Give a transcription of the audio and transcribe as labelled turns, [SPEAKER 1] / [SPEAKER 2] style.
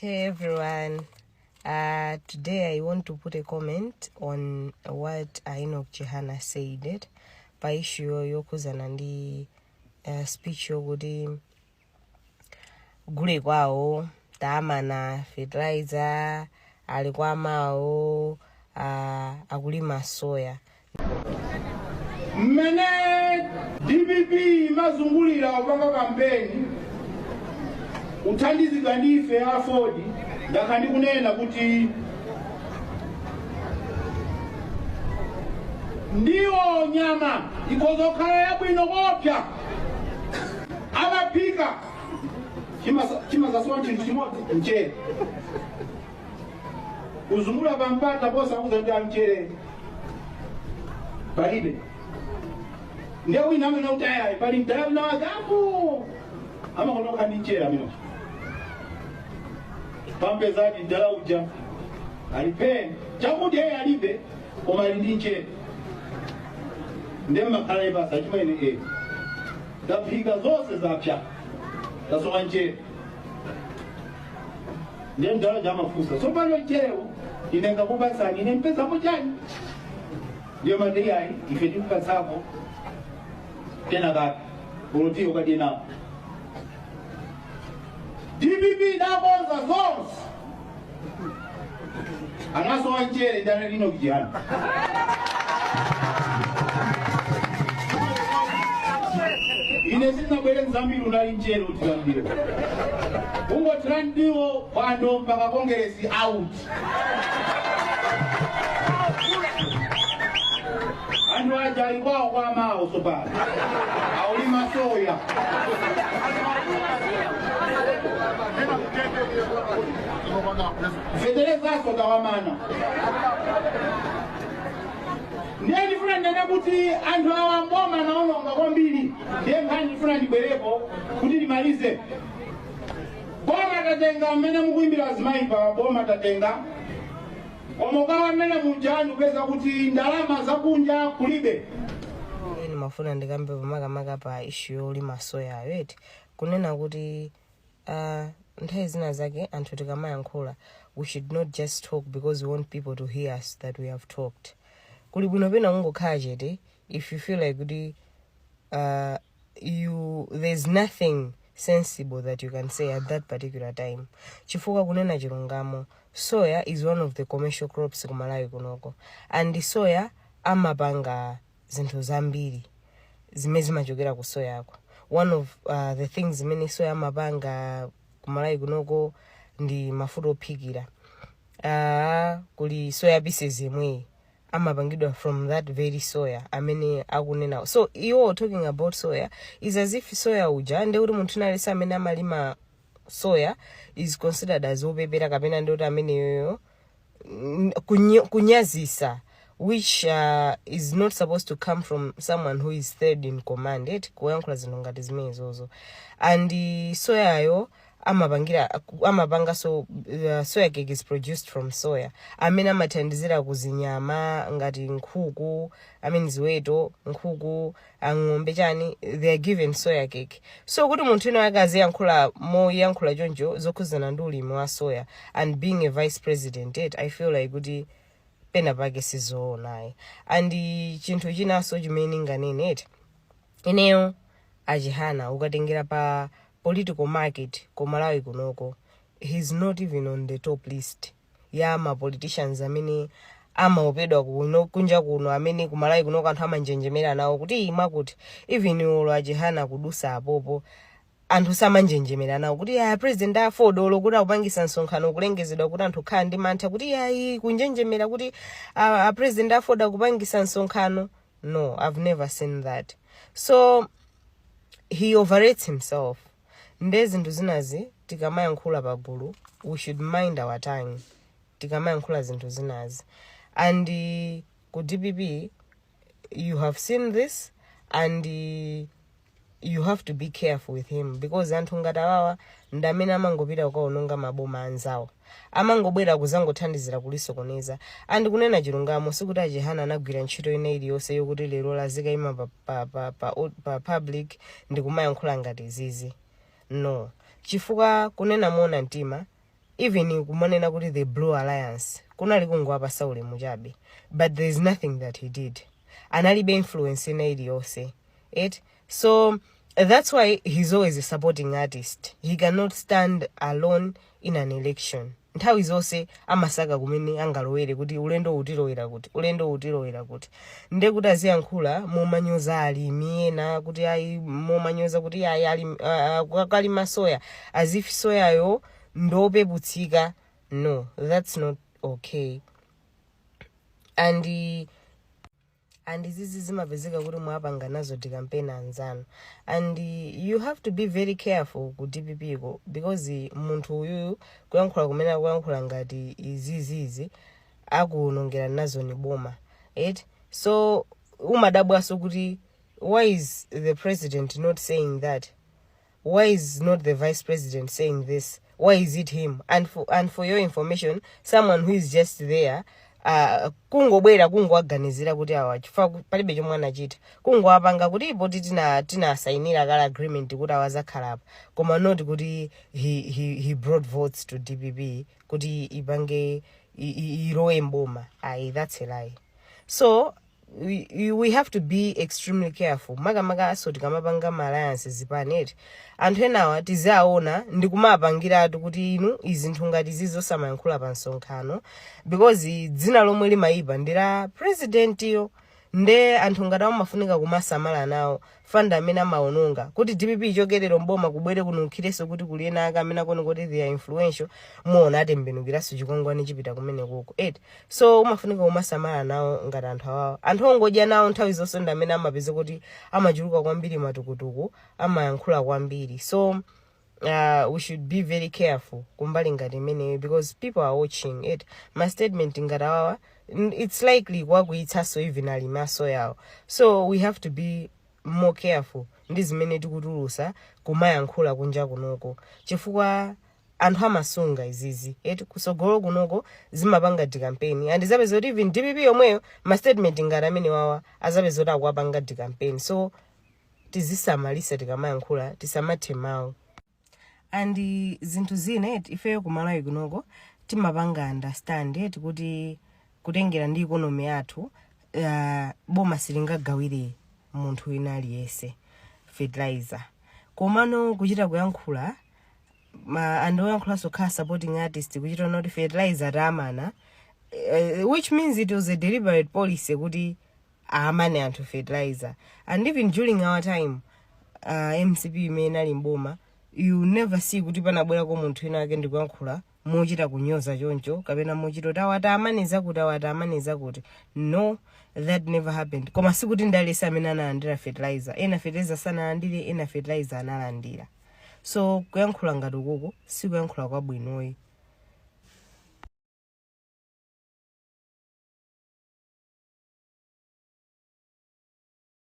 [SPEAKER 1] Hey everyone. Today I want to put a comment on what Enoch Chihana said it pa issue yokhuzana ndi speech yokuti gule kwawo taamana fertilizer ali kwa mawo akulima soya.
[SPEAKER 2] Mmene DPP imazungulira kupanga kampeni kuthandizidwa ndi ife a AFORD, ndakhala ndikunena kuti ndiwo nyama ikhoza kukhala yabwino kopsa akaphika chimazasowa chinthu chimodzi, mchere. Kuzungulira pampata posakuza kuti amchere palibe. Ndiye wina amene kuti ayayi pali mdala wina wake apo amakondoka ndi mchere amene pampezadi mdala uja alipe chakudya iye alibe koma ali ndi mchere. Ndiye mmakhala ipasa chimene taphika zonse zapsa, tasowa mchere. Ndiye mdala uja amafunsa, tsopano mcherewu ine ngakupatsani ine mpezamo chani? Ndiye mati ayi, ife tikupatsako tena kake ulotiyo ukadye nawo. DPP idakonza zonse, anasowa mchere ndi anali Enoch Chihana. Ine sindinabwere mzambiri, unali mchere utizambiri ungothira ndiwo pano mpaka kongeresi out. Anthu aja ali kwawo kwa amawo tsopano aulima soya. Feterezaso tawamana. Ndiye ndifuna ndinene kuti anthu awa mboma naononga kwambiri. Ndiye nkhani ndifuna ndibwerepo kuti ndimalize. Boma tatenga, mmene mukuimbira azimayi pa boma tatenga, koma ukawa mmene muja ndikupeza kuti ndalama zakunja kulibe.
[SPEAKER 1] Ine ndimafuna ndikambe pamakamaka pa issue yolima soyayo eti, kunena kuti nthawi zina zake anthu tikamayankhula, we should not just talk because we want people to hear us that we have talked. Kuli bwino pena kungokhala chete if you feel like kuti you there's nothing sensible that you can say at that particular time. Chifukwa kunena chilungamo, soya is one of the commercial crops ku Malawi kunoko, and soya amapanga zinthu zambiri zimene zimachokera ku soyako. One of the things zimene soya amapanga ku Malawi kunoko ndi mafuta ophikira. Kuli soya pieces yemweyi amapangidwa from that very soya amene akunena. So iwo talking about soya is as if soya uja ndi kuti munthu aliyense amene amalima soya is considered as opepera, kapena ndi kuti ameneyoyo kunyazisa, which is not supposed to come from someone who is third in command eti, kuyankhula zinthu ngati zimenezozo. And soyayo amapangira amapanga so soya cake is produced from soya amene amathandizira kuzinyama ngati nkhuku, I mean ziweto, nkhuku, ang'ombe, chani, they are given soya cake. So kuti munthu ino ake aziyankhula moyankhula choncho zokhuzana ndi ulimi wa soya and being a vice president eti, I feel like kuti pena pake sizoonayi. And chinthu chinanso chimene nganene eti, ineyo a Chihana ukatengera pa political market ku Malawi kunoko, he's not even on the top list ya ma politicians amene amaopedwa kuno kunja kuno, amene ku Malawi kunoko anthu amanjenjemera nawo kuti ima kuti even olo a Chihana kudusa apopo anthu samanjenjemera nawo kuti ya president AFORD, olo kuti akupangisa msonkhano kulengezedwa kuti anthu khala ndi mantha kuti yayi kunjenjemera kuti a president AFORD akupangisa msonkhano. No, I've never seen that. So he overrates himself. Nde zinthu zinazi tikamayankhula pagulu, we should mind our tongue tikamayankhula zinthu zinazi. And ku DPP you have seen this, and you have to be careful with him, because anthu ngati awawa ndi amene amangopita kukaononga maboma anzawo, amangobwera kuzangothandizira kulisokoneza. And kunena chilungamo, sikuti a Chihana anagwira ntchito ina iliyonse yokuti lero lazikayima pa public ndi kumayankhula ngati izizi, no. Chifukwa kunena moona mtima, Even kumanena kuti the Blue Alliance kunali kungowapasa ulemu chabe, but there is nothing that he did. Analibe influence ina iliyonse, right? So that's why he's always a supporting artist. He cannot stand alone in an election. Nthawi zonse amasaka kumene angalowere, kuti ulendo utilowera kuti, ulendo utilowera kuti. Nde kuti aziyankhula momanyoza alimi ena, kuti ayi, momanyoza kuti ayi, alimi kalima soya as if soyayo ndopeputsika. No, that's not okay. And izizi zimapezeka kuti mwapanga nazo decampaign anzanu, and you have to be very careful ku DPP ko, because munthu uyuyu kuyankhula kumene akuyankhula ngati izizizi, akuwonongera nazo ni boma, right? So umadabwaso kuti why is the president not saying that? Why is not the vice president saying this? Why is it him? And for your information, someone who is just there, kungobwera kungowaganizira kuti awa, chifukwa palibe chomwe anachita, kungowapanga kuti ipo tinasayinira kale agreement kuti awazakhalapa, koma not kuti he brought votes to DPP kuti ipange ilowe mboma. Ayi, that's a lie. So we have to be extremely careful, makamaka so tikamapanga ma alliance zipaneti. Anthu enawa tiziaona ndikumapangiratu kuti inu izi ngati izi zosamayankhula pa msonkhano, because dzina lomwe limayipa ndi la presidentiyo. Nde anthu ngati amafunika kumasamala nawo fanda amene amaononga kuti DPP ichokerero mboma, kubwere kununkhirenso kuti kuli ena ake amene akuona kuti they are influential, muona atembenukiranso chikwangwani chipita kumene koko, eti? So umafunika kumasamala nawo ngati anthu awawo. Anthu ongodya nawo nthawi zonse ndi amene amapeza kuti amachuluka kwambiri matukutuku, amayankhula kwambiri. So we should be very careful kumbali ngati imeneyo, because people are watching it. Ma statement ngati awawa, it's likely kuwakwiyitsanso even alimi asoyawo. So we have to be more careful ndi zimene tikutulusa kumayankhula kunja kunoko, chifukwa anthu amasunga izizi, eti? Kusogolo kunoko zimapanga decampaign, and zapeza kuti even DPP yomweyo, ma statement ngati amene wawa azapeza kuti akuwapanga decampaign. So tizisamalisa tikamayankhula, tisamathe mawu. And zinthu zina, eti, ifeyo kumalawi kunoko timapanga understand, eti, kuti kutengera ndi economy yathu, boma silingagawire munthu wina aliyense fertilizer. Komano kuchita kuyankhula ma anthu oyankhulanso khala supporting artist, kuchita noti fertilizer tamana, which means it was a deliberate policy kuti aamane anthu fertilizer. And even during our time, MCP imene ali mboma, you never see kuti panabwerako munthu wina ake ndikuyankhula mochita kunyoza choncho, kapena mochita kuti awati amaniza kuti, awati amaniza kuti. No, that never happened. Koma sikuti ndalesa amene analandira fertilizer. Ena fertilizer sanalandire, ena fertilizer analandira. So kuyankhula ngati ukuku sikuyankhula kwabwinoyi.